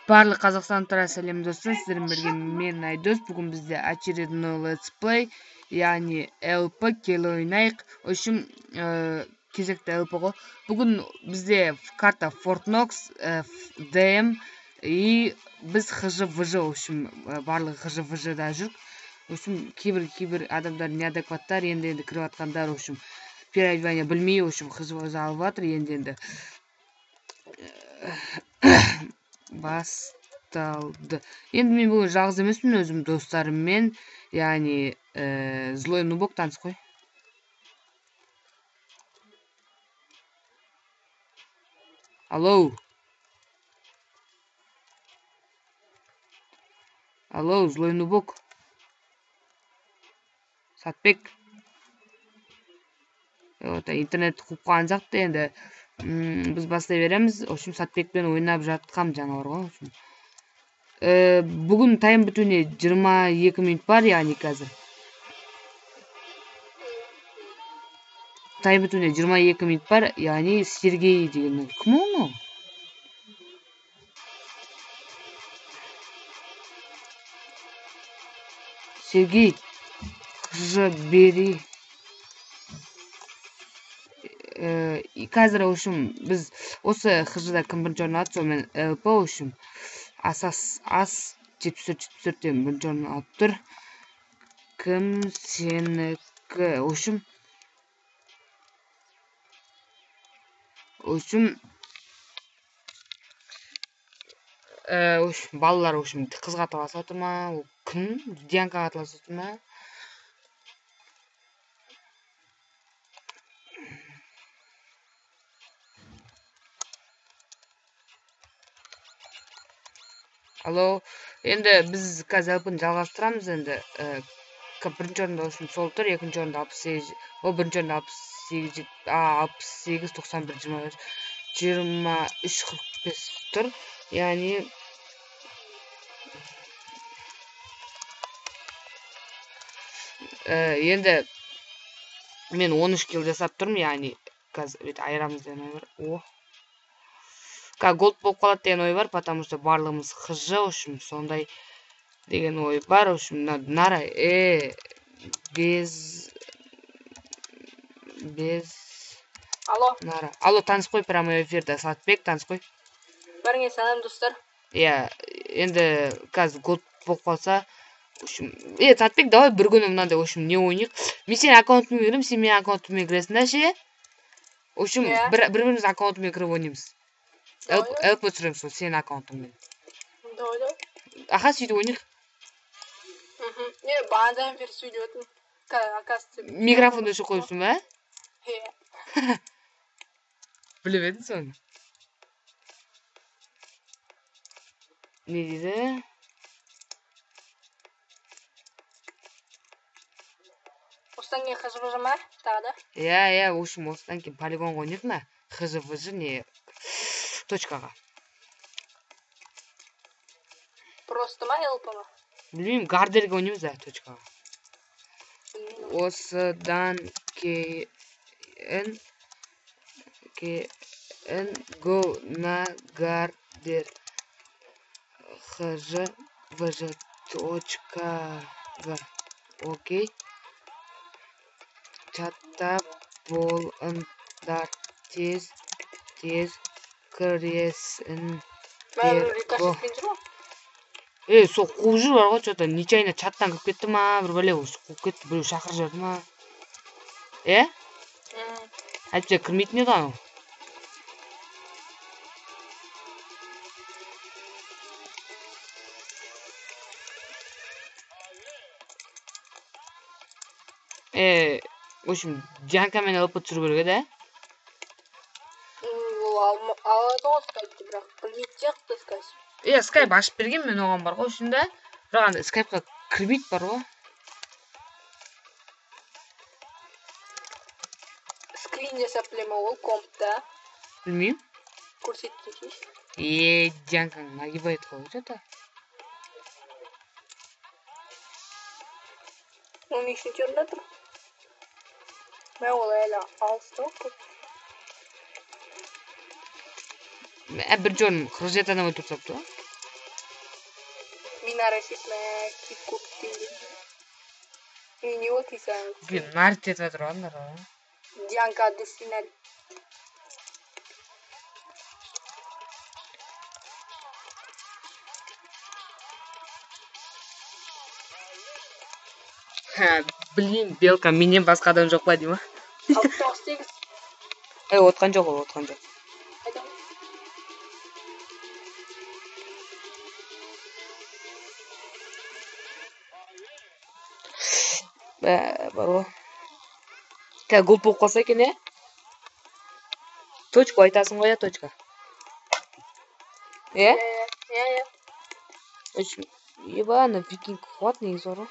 Барлық Қазақстандықтарға сәлем достар, сіздермен бірге мен Айдос. Бүгін бізде очередной летсплей, яғни ЛП кел ойнайық. В общем, кезекті ЛП ғой. Бүгін бізде карта Fort Knox, ДМ и біз ХЖВЖ, в общем, барлығы ХЖВЖ-да жүр. В общем, кейбір адамдар неадекваттар, енді кіріп жатқандар, в общем, переодевание білмей, в общем, ХЖВЖ алып жатыр, енді басталды. Енді мен бүгін жалғыз емеспін, өзім достарыммен, яғни злой нубок таныс қой. Алло. Алло, злой нубок. Сатбек. Вот, интернет қуып қалған сияқты енді. Біз бастай береміз. В общем, Сатбекпен ойнап жатқам жаңа бар ғой. В общем, бүгін тайм бітуіне 22 минут бар, яғни қазір. Тайм бітуіне 22 минут бар, яғни Сергей деген кім ол? Сергей Жбери. Қазір, в общем, біз осы ХЖ-да кім бірінші орын алады, сонымен ЛП, в общем, ас 74-74-тен бірінші орын алып тұр. Кім сенікі? В общем, балалар, в общем, қызға таласып отыр ма? Ол кім? Дианкаға таласып отыр ма? Алло, енді біз қазір ЛП-ны жалғастырамыз енді. Бірінші орында, в общем, сол тұр, екінші орында 68, о, бірінші орында 68, 68, 91, 23, 45 тұр. Яғни енді мен 13 килл жасап тұрмын, яғни қазір бүйтіп айырамыз деген ой бар. О, голд болып қалады деген ой бар, потому что барлығымыз ХЖ, в общем, сондай деген ой бар. В общем, нара, без Алло. Нара. Алло, таныс қой, прямой эфирде Сатбек, таныс қой. Бәріңе сәлем, достар. Иә, енді қазір голд болып қалса, в общем, Сатбек, давай бір күні мынандай, в общем, не ойнайық. Мен сенің аккаунтыңа кіремін, сен менің аккаунтыма кіресің да ше. В общем, бір-біріміздің аккаунтымен кіріп ойнаймыз. ЛП түсіремін сол сенің аккаунтыңмен. Давай, давай. Аха, сөйтіп ойнайық. Не, бағанадан бері сөйлеп отырмын. Оказывается, микрофонды өшіріп қойыпсың ба? Иә. Біліп едің соны. Не дейді? Осыдан кейін ХЖВЖ ма? Тағы да? Иә, иә, в общем, осыдан кейін полигонға ойнайық ма? ХЖВЖ не точкаға. Просто ма, ЛП ма? Білмеймін, гардерге ойнаймыз да, точкаға. Осыдан кейін го на гардер ХЖВЖ точкаға. Окей. Чатта болыңдар, тез тез кіресіңдер. Сол қуып жүр бар ғой, что-то нечаянно чаттан кіріп кетті ма, бір бәле қуып кетті, біреу шақырып жіберді ма? Әйтпесе кірмейтін еді анау. В общем, Дианкамен ЛП түсіру керек еді, ә? Алады ғой скайпты, бірақ білмейтін сияқты скайп. Иә, скайп ашып берген мен оған бар ғой, үшін да. Бірақ анда скайпқа кірмейді бар ғой. Скрин жасап біле ма ол компта? Білмеймін. Көрсеткен. Дианкаң нагибает ғой, что-то. Ол нешінші орында тұр? Мә, ол әлі алыста ғой көп. Бірінші орын 47 адам өтіп тастапты ғой. Динара шешме, кип көп дейді. Не болды дейсің? Блин, нарт етіп жатыр ғой аналар. Дианка Дусинар. Ха, блин, белка, менен басқа адам жоқ па дей ма? 698. Ей, отқан жоқ ол, отқан жоқ. Қайда? Бә, бар ғой. Қазір гол болып қалса екен, иә? Точку айтасың ғой, иә, точка. Иә? Иә, иә. Общем, еба, ана викинг қуат негізі бар ғой.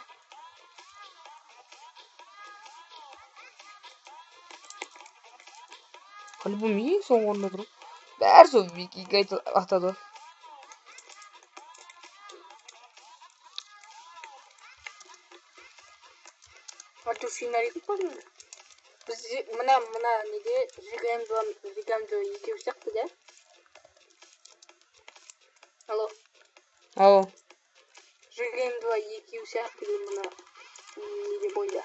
По-любому ең соңғы орында тұр ғой. Бәрі сол викинг атады ғой. Артур қой. Бізде мына неде Жигамдо екеу сияқты да? Алло. Алло. Жигамдо екеу сияқты мына неде бойда.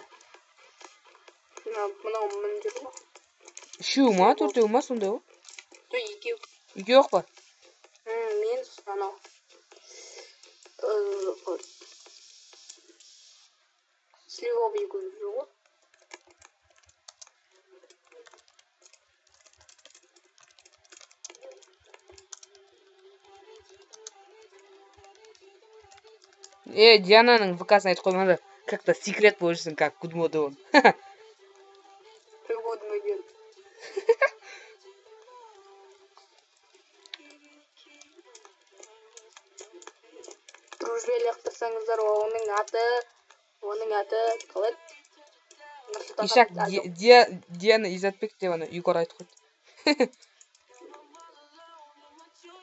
Мынау мін жүр ғой. Үшеу ма, төртеу ма, сондай ғой? Жоқ, екеу. Екеу ақ па? Мен анау. Сливовый екеу жүр ғой. Е, Диананың ВК-сын айтып қоймады. Как-то секрет болып жүрсің, как Гудмоды он. Дружбе лақтырсаңыздар, оның аты қалай? Ишак, Диана Изатбек деп ана Егор айтып қойды.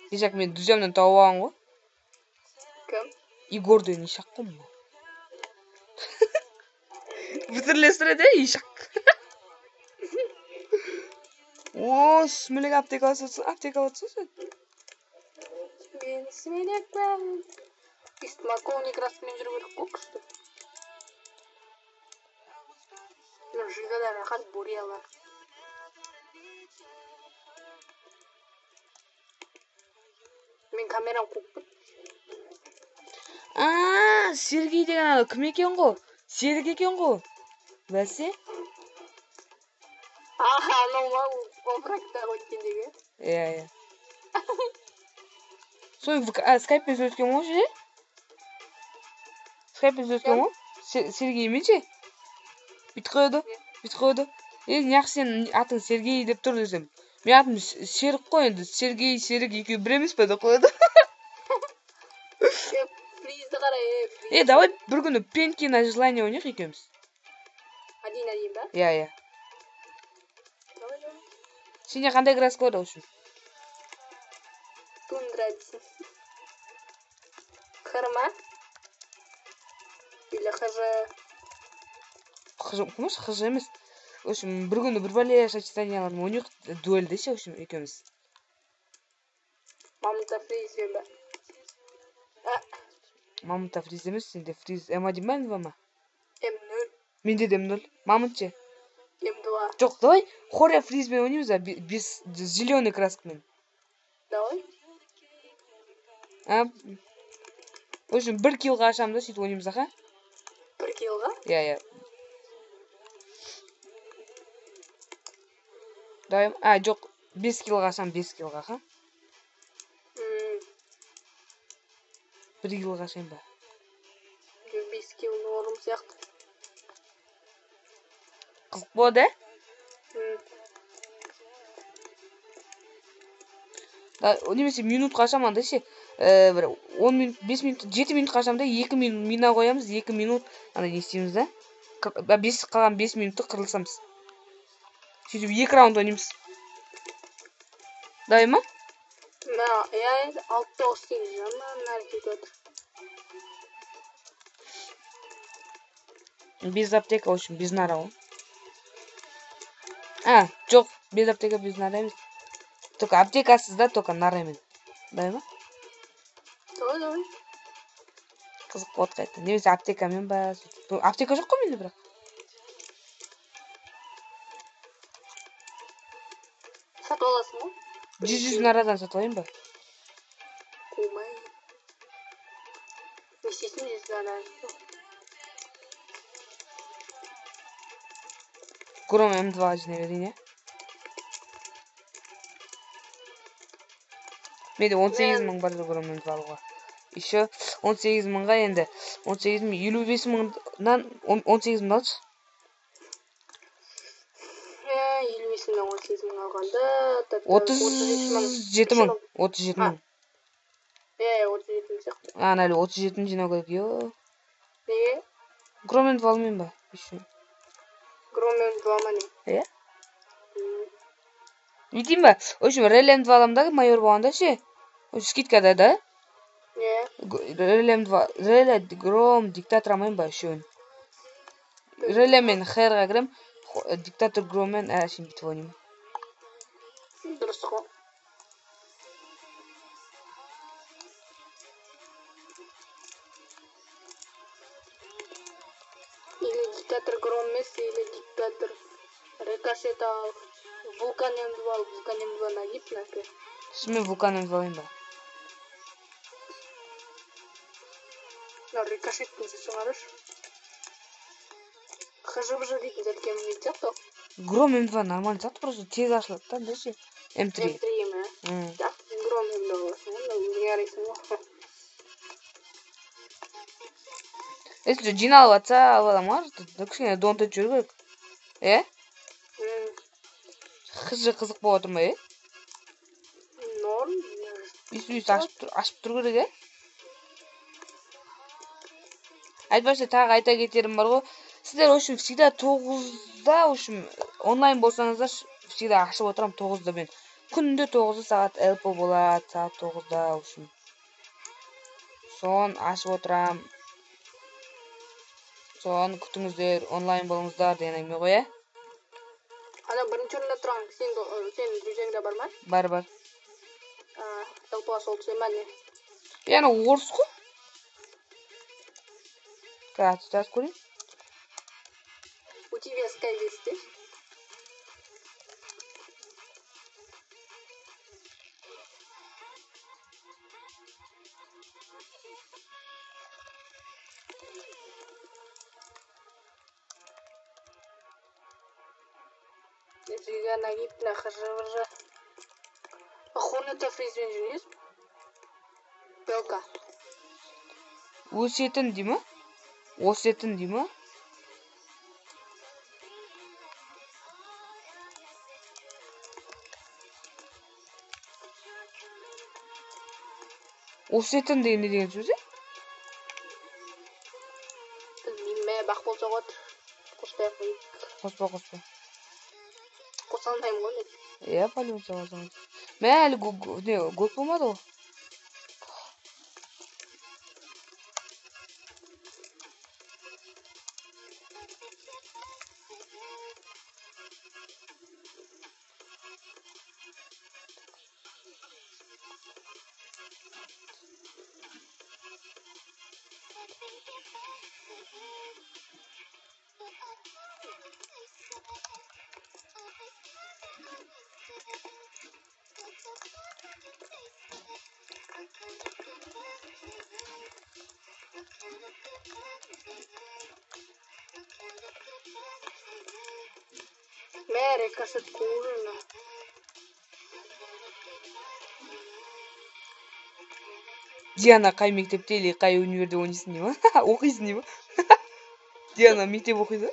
Ишак, мен друзьямнан тауып алған ғой. Кім? Егор деген Ишак қой мынау. Бітірлестіреді, Ишак. О, сүмелек аптека аласың, аптека аласың сен. Мен сүмелекпін. Смоковник расымен жүру керек қой күшті. Жигада рахат буриялар. Мен камерам қуып кетті. А, Сергей деген ана кім екен ғой? Серік екен ғой. Бәсе? Аха, анау ма, фрактағы өткендегі? Иә, иә. Сол скайппен сөйлескен ғой ше? Скайппен сөйлескен ғой? Сергеймен ше? Бүйтіп қояды, бүйтіп қояды. Е, неғып сенің атың Сергей деп тұр десем. Менің атым Серік қой енді. Сергей, Серік екеуі бір емес па деп қояды. Фризді қара, фриз. Е, давай бір күні пенки на желание ойнайық екеуміз. Один-один ба? Иә, иә. Давай, давай. Сенде қандай краска бар, в общем? Тундра дейсің. Қырма? Или хж? Хж, кім хж емес. В общем, бір күні бір бәле сочетанияларын ойнайық дуэльде ше, в общем, екеуміз. Мамонта фриз деген ба? Мамонта фриз емес, сенде фриз М1 ба, М2 ма? М0. Менде де М0. Мамонт ше? М2. Жоқ, давай Хоря фризбен ойнаймыз, а без зеленый краскамен. Давай. А, в общем, бір килға ашамыз да, сөйтіп ойнаймыз, аха? Бір килға? Иә, иә. Давай, а, жоқ, 5 килға ашамын, 5 килға, аха? Бір килға ашайын ба? 5 кил норм сияқты. Қызық болады, ә? Да, немесе минутқа ашамын андай ше, бір 10 минут, 5 минут, 7 минутқа ашамын да, 2 минут мина қоямыз, 2 минут андай не істейміз да? Қалған 5 минутты қырылысамыз. Сөйтіп 2 раунд ойнаймыз. Давай ма? Мә, иә, алты тоғыз сегіз жаман әрекет отыр. Без аптека, в общем, без нара ғой. А, жоқ, без аптека, без нара емес. Только аптекасыз да, только нарамен. Давай ма? Давай, давай. Қызық болады қайтадан. Немесе аптекамен ба? Аптека жоқ қой менде бірақ. Сатып аласың ғой. 100 нарадан сатып алайын ба? Қумай. Не істейсің 100 нарадан? Гром М2 жинай берейін, иә? Менде 18 мың бар Гром М2 алуға. Еще 18 мыңға енді 18 мың, 55 мыңнан 18 мыңды алшы. 55 мыңнан 18 мың алғанда, 37 мың, 37 мың. Иә, 37 мың сияқты. Ана әлі 37 мың жинау керек, ё. Неге? Гром М2 алмаймын ба? Еще. Гром М2 ма не? Иә. Не деймін ба? В общем, Рель М2 аламын да, майор болғанда ше. Скидкада да? Иә. Рель М2, Рель, Гром, Диктатор алмаймын ба үшеуін? Реле мен Херға кірем, Диктатор Громмен әшейін бүйтіп ойнаймын. Дұрыс қой. Или Диктатор Гром емес, или Диктатор Рикошет ал. Вулкан М2 ал, Вулкан М2 нагиб например. Шынымен Вулкан М2 алайын ба? Мынау Рикошеттің сесі қарашы. Хжбж дейтін зат келмейтін сияқты ғой. Гром М2 нормально сияқты, просто тез ашылады да, андай ше. М3. М3 ме? Жақсы, Гром М2 аласың ғой, өзіңе қарайсың ғой. Если жиналып жатса, алып аламын ғой, кішкене донт етіп жүру керек. Е? Хж қызық болып отыр ма, е? Норм. Өйстіп ашып тұру керек, е? Айтпақшы, тағы айта кетерім бар ғой. Сіздер, в общем, всегда 9-да, в общем, онлайн болсаңыздар, всегда ашып отырамын 9-да мен. Күнде 9-да сағат ЛП болады, сағат 9-да, в общем. Соны ашып отырамын. Соны күтіңіздер, онлайн болыңыздар деген әңгіме ғой, ә? Ана бірінші орында тұрған сен друзьяңда бар ма? Бар, бар. ЛП-ға сол түсе ма не? Е, ана орыс қой. Қазір жазып көрейін. У тебя Sky есть? Нифига нагиб на хжвж. Хорнета фризбен жүрмейсіз? Белка. Өсетін дей ма? Осетін дей ма? Осетін деген не деген сөз, е? Білмеймін, мә, бақ болса ғой. Қоспай ақ қояйық. Қоспа, қоспа. Қоса алмаймын ғой мен. Иә, по-любому қоса алмайсың. Мә, әлі не, год болмады ғой. Мә, рикошет кужина. Диана қай мектепте или қай универде ойнайсың дей ма? Оқисың дей ма? Диана мектеп оқиды?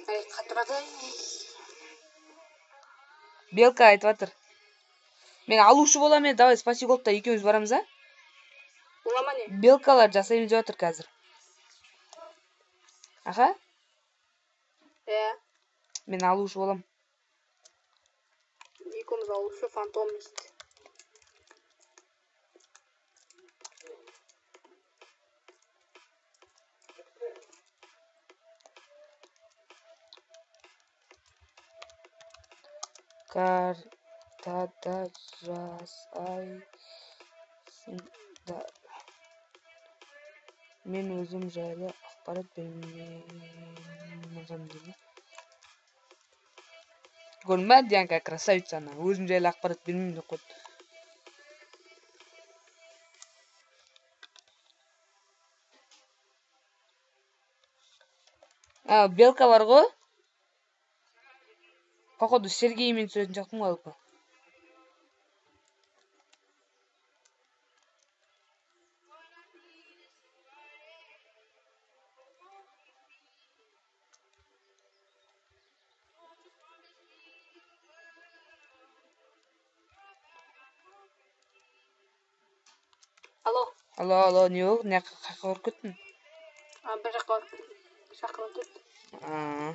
Ай, қатырады. Белка айтып жатыр. Мен алушы боламын енді, давай Спаси Голдта екеуміз барамыз, а? Бола ма не? Белкалар жасаймыз деп жатыр қазір. Аха? Иә. Мен алушы боламын. Екеуміз алушы фантом дейді. Картада жасайсыңдар. Мен өзім жайлы ақпарат бермеймін деймін. Көрдің ба, Дианка красавица ана. Өзім жайлы ақпарат бермеймін деп қойды. А, Белка бар ғой. Походу Сергеймен түсіретін сияқтымын ғой ЛП. Алло. Алло, алло, не болды? Не қаяққа барып кеттің? А, бір жаққа барып кеттім. Шақырып кетті. А.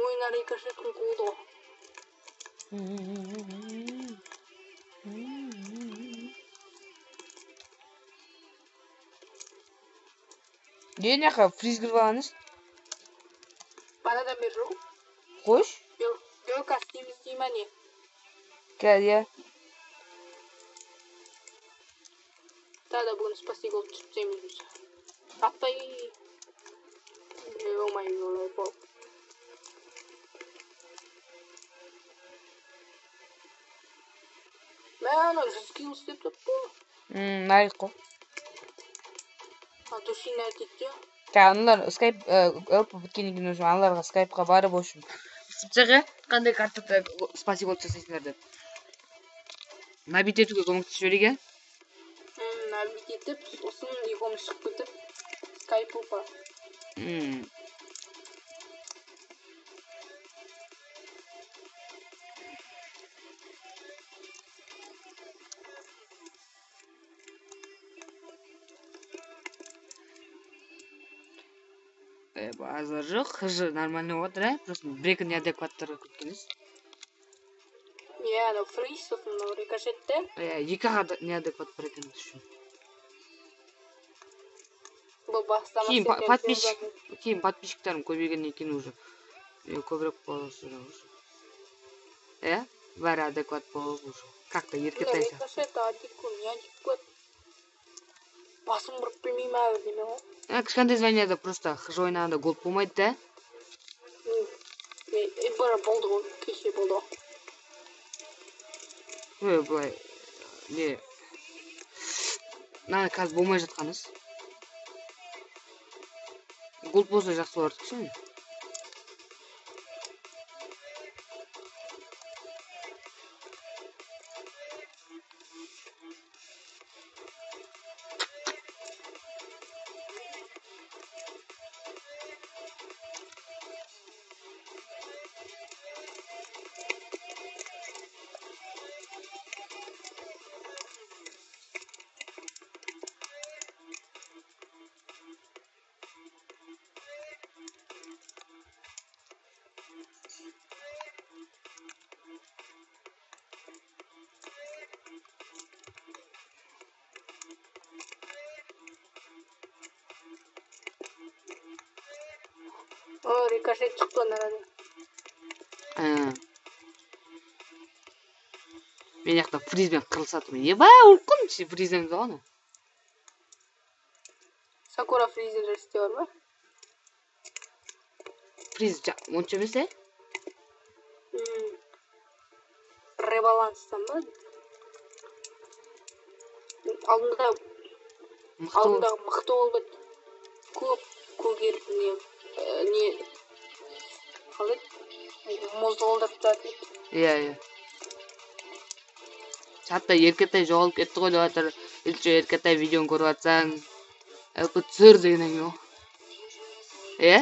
Ойын рикошеттің қуды ғой. Не мына фриз кіріп алған ес? Бағанадан бері жоқ. Қойшы. Белка істейміз дей ма не? Иә. Тағы да бүгін спасти голд түсіп тастаймыз біз. Атпай. Болмай олай болып. Мә, анау 100 килл істеп тұрыпты ғой. Нарик қой. А, души нарик те. Аналар скайп ЛП біткеннен кейін уже аналарға скайпқа барып, в общем, істеп иә, қандай картада спасибо голд жасайсыңдар деп. Набить етуге көмектесіп жіберейік, иә? Набить етіп, сосын екеуміз шығып кетіп, скайп опа. Базар жоқ, хж нормально болып жатыр, ә? Просто бір екі неадекваттарға күткен емес. Иә, анау фриз, сосын мынау рикошет те. Иә, екі ақ неадекват бар екен үшін. Бұл бастамасы Кейін екен, подписчик, жазбадым. кейін подписчиктерім көбейгеннен кейін уже көбірек болса уже. Иә, бәрі адекват болып уже. Как-то еркетай Мына сияқты. рикошет адекват, не адекват. Басым бұрып білмей ма бірдеме ғой. Кішкентай званияда просто хж ойнағанда голд болмайды да. Бір болды ғой, кеше болды ғой. Ой, былай, не, мына қазір болмай жатқан іс. Голд болса жақсы болар еді кішкене. О, рикошет шықты анадан. Мен жақта фризбен қырылысып жатырмын. Еба, өліп қалдым, фризден ұтылған ғой. Сакура фризден жасты бар ма? Фриз онша емес, ә? Ребаланстан ба? Алдында Мықты бол- алдындағы мықты болып еді. Көп көгеріп не қалай еді? Мұзды қолдап тұратын еді. Иә, иә. Чатта Еркетай жоғалып кетті ғой деп жатыр. Илчо Еркетай видеоны көріп жатсаң, ЛП түсір деген әңгіме ғой. Е?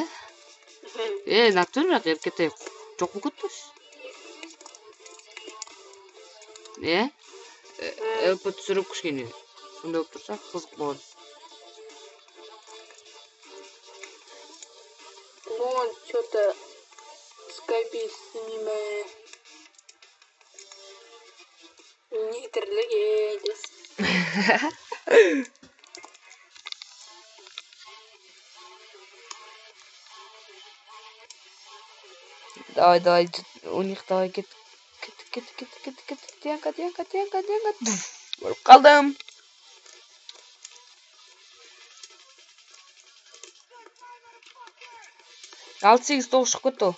Е, натуре бірақ Еркетай жоқ болып кетті ғой. Е? ЛП түсіріп кішкене сондай болып тұрса қызық болады. Вон, чё-то скайпе істемей ме? Не тірлік еді. Давай, давай, У них давай, кеттік, кеттік, кеттік, кеттік, кеттік, кеттік. Дианка, Дианка, Дианка, Дианка. Өліп қалдым. Алты, сегіз, тоғыз шығып кетті ол.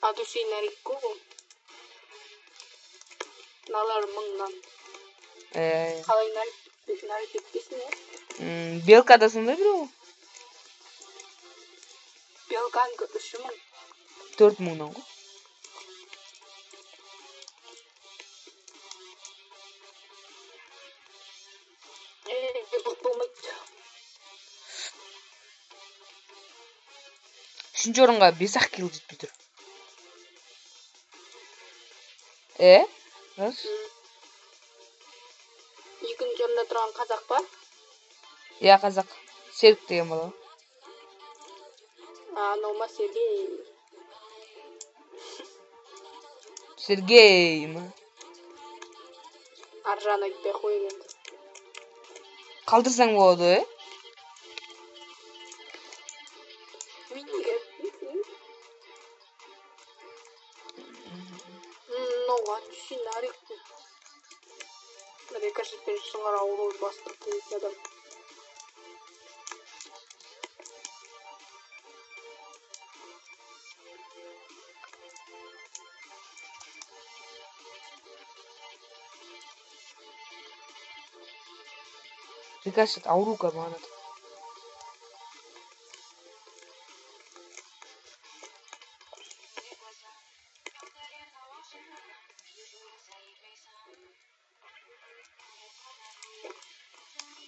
От души нарик қой. Мыналар мыңнан. Қалай нарик етпесін, иә? Белка да сондай біреу ғой. Белканікі 3000. 4000-нан ғой. Бұл болмайды. Үшінші орынға 5-ақ килл жетпей тұр. Рас? Екінші орында тұрған қазақ па? Иә, қазақ. Серік деген бала. Анау ма, Сергей? Сергей ма? Ар жағын айтпай ақ қояйын енді. Қалдырсаң болады, е? Мен неге? Мынау от души нарик. Рикошетпен шыңғыр ауру бастырып кететін адам. Рикошет аурука маған.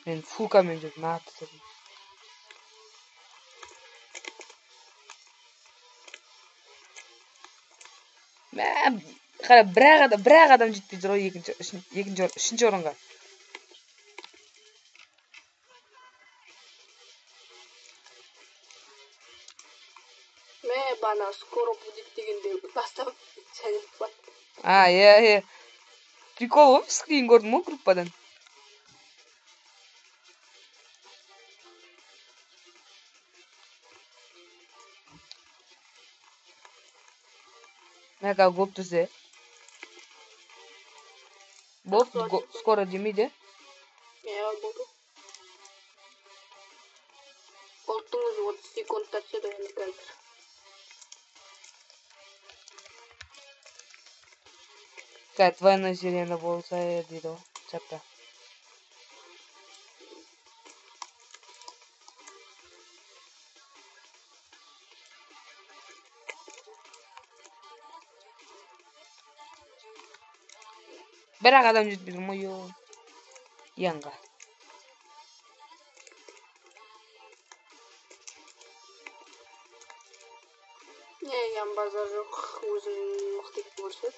Мен фулкамен жүріп нақты тұрдым. Мә, қара, бір-ақ адам жетпей тұр ғой екінші, үшінші орынға. Мә, бана скоро будет дегенде бастап сәлем бар. А, иә, иә. Прикол ғой, скрин көрдім ғой группадан. Мә, қазір болып тұрса. Болды, скоро демейді. Иә, болды. Болттың өзі 30 секундта түседі енді қазір. Қазір двойной сирена болса дейді ғой чатта. Бір-ақ адам жетпей тұр ма, ё. Янға. Не, ян базар жоқ, өзін мықты етіп көрсет.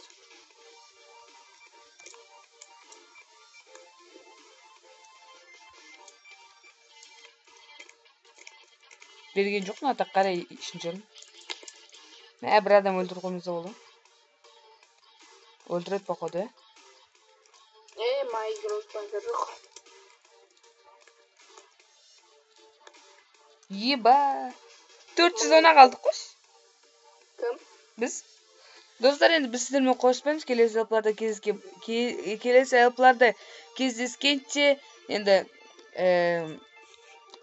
Берген жоқ, мына қарай үшінші орын. Мә, бір адам өлтіріп қоймаса болды. Өлтіреді походу, ә? Май игрок базар жоқ. Еба. 410 қалдық қой. Кім? Біз. Достар, енді біз сіздермен қоштаспаймыз. Келесі ЛПларда кездескенше енді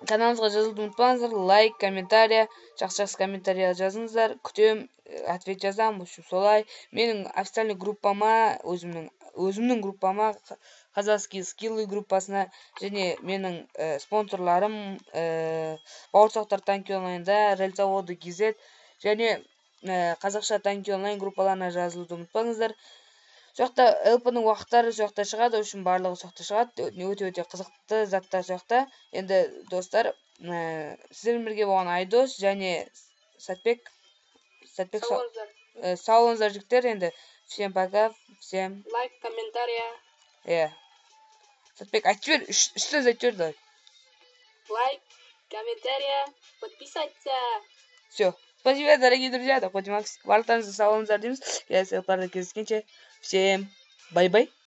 каналымызға жазылуды ұмытпаңыздар. Лайк, комментария, жақсы-жақсы комментария жазыңыздар. Күтем, ответ жазамын. В общем, солай. Менің официальный группама, өзімнің группама, Казахские скиллы группасына және менің спонсорларым Бауырсақтар танки онлайнда, Рельсоводы KZ және Қазақша танки онлайн группаларына жазылуды ұмытпаңыздар. Сол жақта ЛП-ның уақыттары сол жақта шығады, в общем, барлығы сол жақта шығады. Өте-өте қызықты заттар сол жақта. Енді достар, сіздермен бірге болған Айдос және Сәтбек. Сәтбек, сау болыңыздар жігіттер. Енді всем пока, всем лайк, комментария. Иә. Сәтбек, айтып жібер, үш сөз айтып жібер давай. Лайк, комментария, подписаться. Все. Спасибо, дорогие друзья. Барлықтарыңызға сау болыңыздар дейміз. Келесі ЛПларда кездескенше. Всем бай-бай.